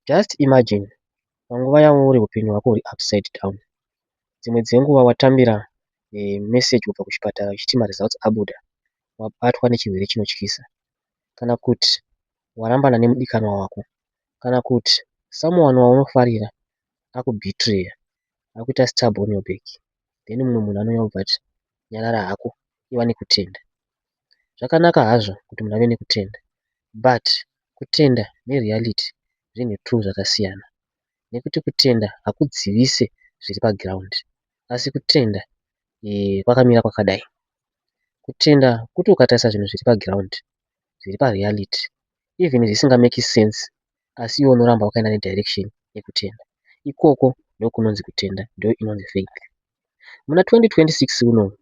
Just imagine panguva yauri upenyu hwako huri upside down. Dzimwe dzenguva watambira meseji kubva kuchipatara ichiti maresults abuda, wabatwa nechirwere chinotyisa, kana kuti warambana nemudikanwa wako, kana kuti someone waunofarira akubhitireya, akuita stab on your back. Then mumwe munhu anouya obva ati, "Nyarara hako, iva nekutenda." Zvakanaka hazvo kuti munhu ave nekutenda, but kutenda nereality zvinhu two zvakasiyana, nekuti kutenda hakudzivise zviri paground, asi kutenda kwakamira kwakadai. Kutenda kuti ukatarisa zvinhu zviri paground, zviri pareality, even zvisingameki sense, asi iwe unoramba wakaenda nedirection yekutenda. Ikoko ndokunonzi kutenda, ndo inonzi faith. Muna 2026 unowu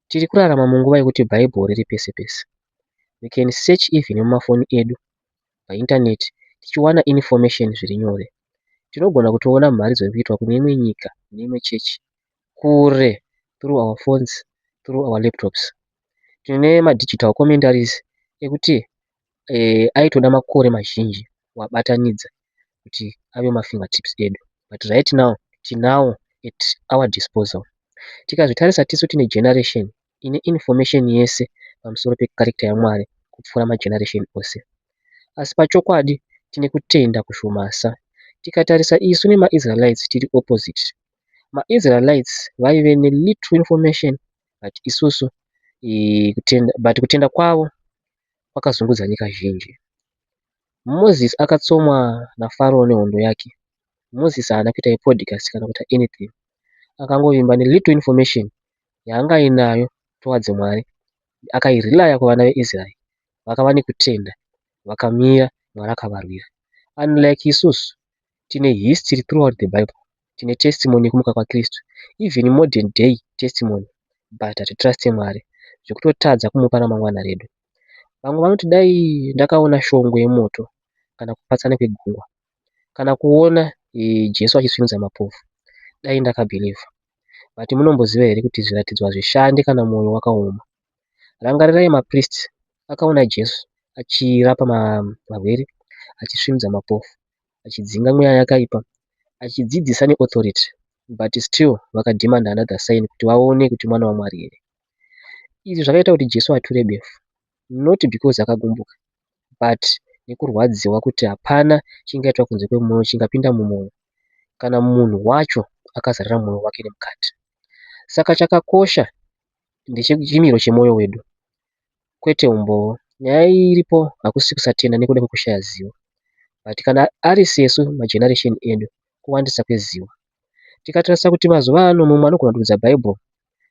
tiri kurarama munguva yekuti Bhaibheri riri pese pese. We can search even mumafoni edu painternet tichiwana information zviri nyore. Tinogona kutoona mharidzo iri kuitwa kune imwe nyika, kune imwe chechi kure, through our phones, through our laptops. Tine madigital commentaries ekuti aitoda makore mazhinji kuabatanidza kuti ave mafingertips edu, but right now tinawo at our disposal. Tikazvitarisa, tisu tine generation ine information yese pamusoro pecharacter yaMwari kupfuura mageneration ose, asi pachokwadi tine kutenda kushomasa. Tikatarisa isu nemaIsraelites tiri opposite. MaIsraelites vaive nelittle information, but isusu kutenda, but kutenda kwavo kwakazungudza nyika zhinji. Moses akatsomwa naFarao nehondo yake. Moses haana kuita podcast kana kuita anything. Akangovimba nelittle information yaanga ainayo towards Mwari, akairelaya kuvana veIsraeri, vakava nekutenda, vakamira, Mwari akavarwira. Unlike isusu tine history throughout the Bible, tine testimony yekumuka kwaKristu, even modern day testimony, but hatitrust Mwari zvekutotadza kumupa ramangwana redu. Vamwe vanoti, "Dai ndakaona shongwe yemoto kana kupatsana kwegungwa kana kuona Jesu achisvinudza mapofu, dai ndakabhilivha." But munomboziva here kuti zviratidzo hazvishandi kana mwoyo wakaoma? Rangarirai mapriest akaona Jesu achirapa varwere, achisvinudza mapofu, achidzinga mweya yakaipa, achidzidzisa neauthority, but still vakadhimanda another sign kuti vaone kuti mwana waMwari here. Izvi zvakaita kuti Jesu ature befu, not because akagumbuka, but nekurwadziwa kuti hapana chingaitwa kunze kwemwoyo, chingapinda mumwoyo kana munhu wacho akazarira mwoyo wake nemukati. Saka chakakosha ndechimiro chemwoyo wedu, kwete umbowo. Nyaya iripo hakusi kusatenda nekuda kwekushaya zivo, but kana ari sesu mageneration edu, kuwandisa kwezivo. Tikatarisa kuti mazuva ano mumwe anogona kuridza Bhaibheri,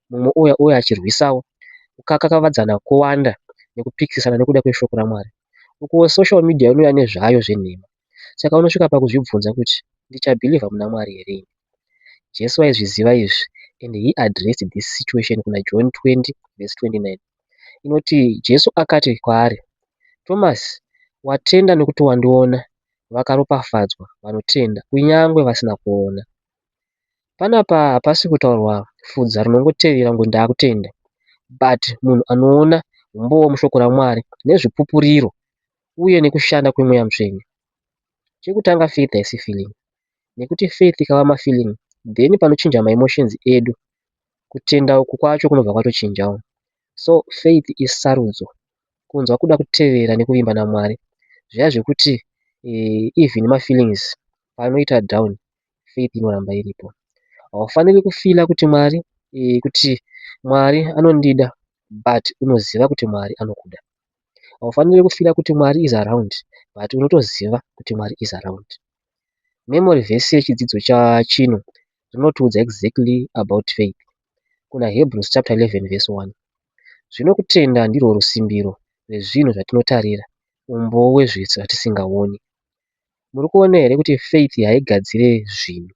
mumwe ouya ouya achirwisawo, kukakavadzana kwowanda nekupikisana nekuda kweshoko raMwari. Ukuwo social media inouya nezvayo zvenhema, saka unosvika pakuzvibvunza kuti, "Ndichabhilivha muna Mwari here ini?" Jesu aizviziva izvi and he addressed this situation kuna John 20 verse 29 inoti, Jesu akati kwaari, "Thomas, watenda nekuti wandiona. Vakaropafadzwa vanotenda kunyange vasina kuona." Panapa hapasi kutaurwa fudza rinongotevera ngo ndaakutenda, but munhu anoona umbowo mushoko raMwari nezvipupuriro uye nekushanda kwemweya mutsvene. Chekutanga, faith haisi feeling, nekuti faith ikava mafeeling, then panochinja maemotions edu, kutenda uku kwacho kunobva kwatochinjawo. So faith isarudzo, kunzwa kuda kutevera nekuvimba naMwari zviya zvekuti even mafeelings paanoita down, faith inoramba iripo. Haufaniri kufeela kuti Mwari anondida, but unoziva kuti Mwari anokuda. Haufaniri kufeela kuti Mwari is around, but unotoziva kuti Mwari is around. Memory verse yechidzidzo chachino rinotiudza exactly about faith kuna Hebrews chapter 11 verse 1: "Zvino kutenda ndirwo rusimbiro rwezvinhu zvatinotarira, umbowo wezvatisingaoni." Muri kuona here kuti faith haigadzire zvinhu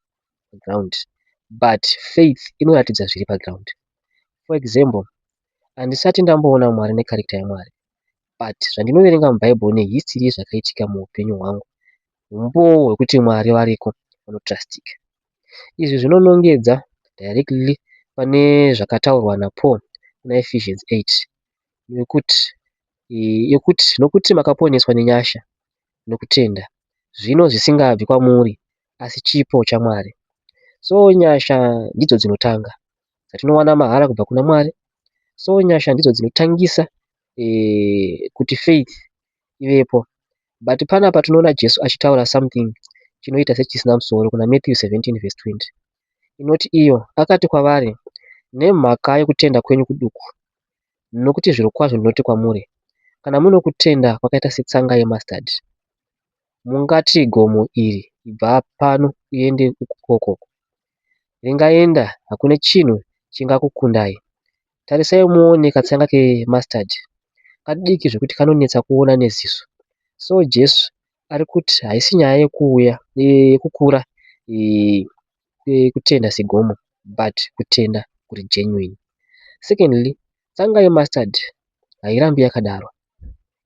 paground, but faith inoratidza zviri paground? For example, handisati ndamboona Mwari necharacter yaMwari, but zvandinoverenga muBhaibheri nehistory yezvakaitika muupenyu hwangu umbowo hwekuti Mwari variko, vanotrustika. Izvi zvinonongedza directly pane zvakataurwa naPaul kuna Ephesians 8 yekuti, "Nokuti makaponeswa nenyasha nokutenda." Zvino zvisingabvi kwamuri, asi chipo chaMwari. So nyasha ndidzo dzinotanga dzatinowana mahara kubva kuna Mwari. So nyasha ndidzo dzinotangisa kuti faith ivepo. But panapa tinoona Jesu achitaura something chinoita sechisina musoro kuna Matthew 17 verse 20, inoti iyo, akati kwavari, "Nemhaka yokutenda kwenyu kuduku, nokuti zvirokwazvo ndinoti kwamuri, kana muno kutenda kwakaita setsanga yemustard, mungati gomo iri, 'Ibva pano uende ikoko,' ringaenda. Hakuna chinhu chingakukundai." Tarisai muone katsanga kemustard, kadiki zvekuti kanonetsa kuona neziso. So Jesu ari kuti haisi nyaya yekuuya yekukura kutenda segomo, but kutenda kuri genuine. Secondly, tsanga yemustard hairambi yakadaro.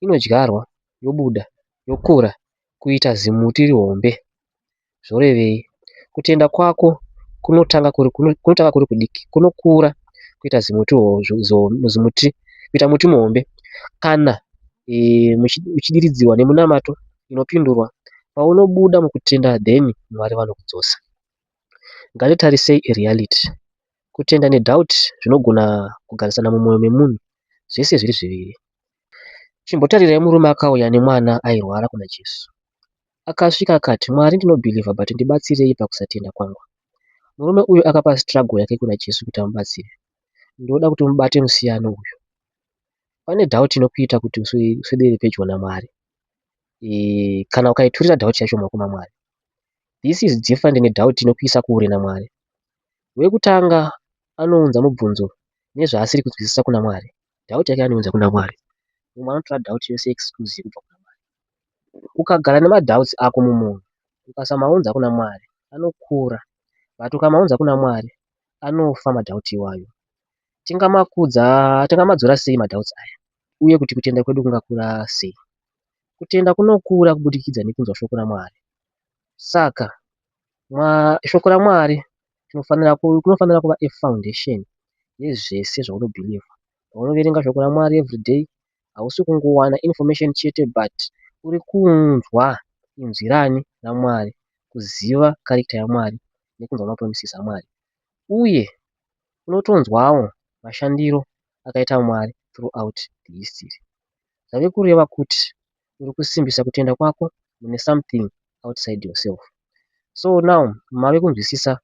Inodyarwa, yobuda, yokura kuita zimuti rihombe. Zvorevei? Kutenda kwako kunotanga kuri kudiki, kunokura kuita zimuti, kuita muti muhombe kana uchidiridzirwa nemunamato inopindurwa. Paunobuda mukutenda, then Mwari vanokudzosa. Ngatitarisei reality. Kutenda nedoubt zvinogona kugarisana mumwoyo memunhu zvese zviri zviviri. Chimbotarirai murume akauya nemwana airwara kuna Jesu. Akasvika akati, "Mwari, ndinobelieva, but ndibatsirei pakusatenda kwangu." Murume uyu akapa struggle yake kuna Jesu kuti amubatsire. Ndoda kuti mubate musiyano uyu. Pane doubt inokuita kuti uswedere pedyo naMwari kana ukaiturira doubt yacho mumaoko maMwari. This is different nedoubt inokuisa kure naMwari. Wekutanga anounza mubvunzo nezvaasiri kunzwisisa kuna Mwari. Doubt yake anounza kuna Mwari. Mumwe anotora doubt yose excuse yekubva kuna Mwari. Ukagara nemadoubts ako mumwoyo, ukasamaunza kuna Mwari, anokura, but ukamaunza kuna Mwari, anofa madoubts iwayo. Tingamakudza, tingamadzora sei madoubts aya, uye kuti kutenda kwedu kungakura sei? Kutenda kunokura kubudikidza nekunzwa shoko raMwari. Saka shoko raMwari kunofanira kuva afoundation yezvese zvaunobelieva. Paunoverenga shoko raMwari everyday, hausi kungowana information chete, but uri kunzwa inzwi rani? RaMwari, kuziva character yaMwari nekunzwa mapromises aMwari. Uye unotonzwawo mashandiro akaita Mwari throughout the history. Zvave kureva kuti uri kusimbisa kutenda kwako mune something outside yourself. So now mave kunzwisisa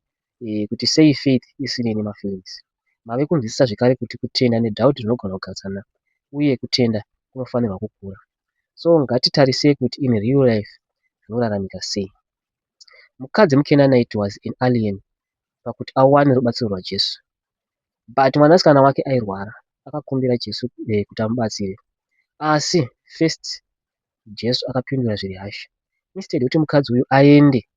kuti sei faith isiri nemafeelings. Mave kunzwisisa zvekare kuti kutenda nedoubt zvinogona kugadzana, uye kutenda kunofanirwa kukura. So ngatitarisei kuti in real life zvinoraramika sei. Mukadzi muCanaanite was an alien pakuti awane rubatsiro rwaJesu, but mwanasikana wake airwara, akakumbira Jesu kuti amubatsire. Asi first Jesu akapindura zviri harsh. Instead yekuti mukadzi uyu aende,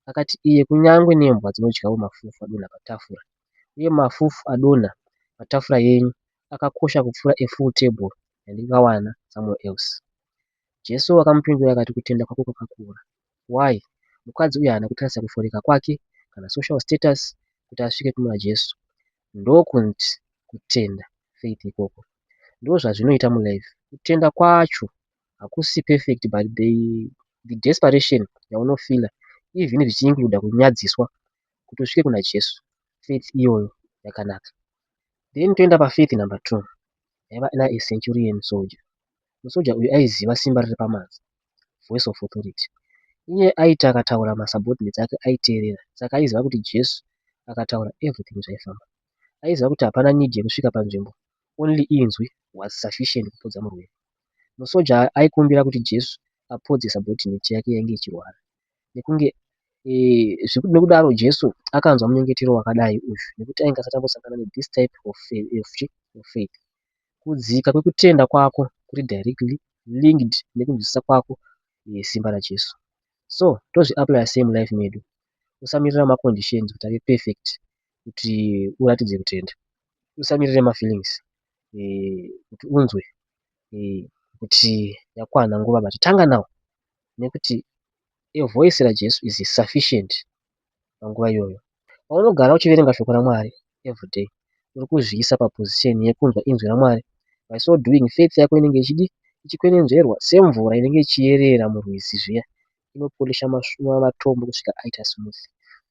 akati iye, "Kunyange nembwa dzinodyawo mafufu adonha patafura, uye mafufu adonha patafura yenyu akakosha kupfuura a full table yandingawana somewhere else." Jesu akamupindura akati, "Kutenda kwako kwakakura." Why? Mukadzi uyu haana kutarisa kushoreka kwake kana social status kuti asvike kuna Jesu. Ndokunzi kutenda, faith ikoko. Ndozvazvinoita mulife. Kutenda kwacho hakusi perfect, but the desperation yaunofeela, even zvichiincluda kunyadziswa kuti usvike kuna Jesu, faith iyoyo yakanaka. Then toenda pafaith number two, yaiva naacenturion soldier. Musoja uyu aiziva simba riri pamanzwi, voice of authority. Iye aiti akataura, masubordinates ake aiteerera. Saka aiziva kuti Jesu akataura, everything zvaifamba. Aiziva kuti hapana need yekusvika panzvimbo, only inzwi was sufficient kupodza murwere. Musoja aikumbira kuti Jesu apodze subordinate yake yainge ichirwara. Nekunge nekudaro Jesu akanzwa munyengetero wakadai uyu, nekuti ainge asati ambosangana nethis type of faith. Kudzika kwekutenda kwako kuri directly linked nekunzwisisa kwako simba raJesu. So tozviapplya sei mulife medu? Usamirira maconditions kuti ave perfect kuti uratidze kutenda. Usamirire mafeelings kuti unzwe kuti yakwana nguva, but tanga now, nekuti voice raJesu is sufficient panguva iyoyo. Paunogara uchiverenga shoko raMwari everyday, uri kuzviisa paposition yekunzwa inzwi raMwari. By so doing, faith yako inenge ichikwenenzverwa semvura inenge ichiyerera murwizi zviya. Inopolisha matombo kusvika aita smooth.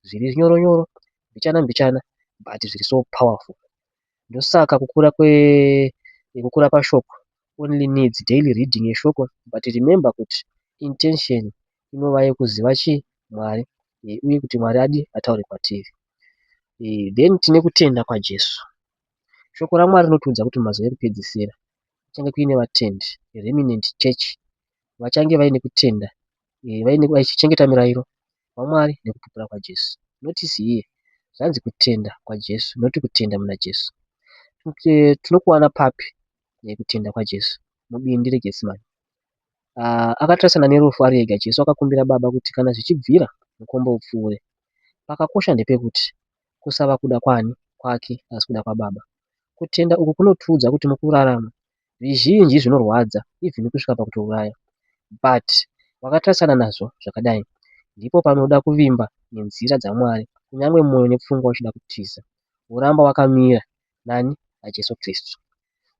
Zviri nyoro nyoro, mbichana mbichana, but zviri so powerful. Ndosaka kukura kukura pashoko only needs daily reading yeshoko, but remember kuti intention inova yekuziva chii? Mwari, uye kuti Mwari adi ataure kwatiri. Then tine kutenda kwaJesu. Shoko raMwari rinotiudza kuti mumazuva ekupedzisira kuchange kuine vatendi, remnant church, vachange vaine kutenda, vachichengeta mirayiro waMwari nekupupura kwaJesu. Notice here, zvanzi kutenda kwaJesu, not kutenda muna Jesu. Tinokuwana papi kutenda kwaJesu? Mubindu reGetsemani. Akatarisana nerufu ari ega, Jesu akakumbira Baba kuti kana zvichibvira mukombe upfuure. Pakakosha ndepekuti kusava kuda kwani? Kwake, asi kuda kwaBaba. Kutenda uku kunotiudza kuti mukurarama zvizhinji zvinorwadza, even kusvika pakutouraya, but wakatarisana nazvo zvakadai, ndipo panoda kuvimba nenzira dzaMwari kunyange mwoyo nepfungwa uchida kutiza, woramba wakamira nani? NaJesu Kristu.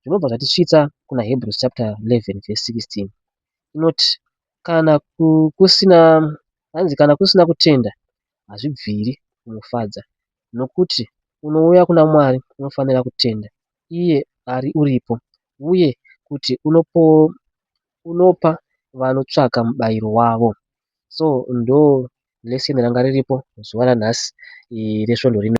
Zvinobva zvatisvitsa kuna Hebrews chapter 11 verse 16 inoti kana kusina, hanzi kana kusina kutenda hazvibviri kumufadza, nokuti unouya kuna Mwari unofanira kutenda iye ari uripo, uye kuti unopa vanotsvaka mubayiro wavo. So ndo lesson ranga riripo zuva ranhasi resvondo rino.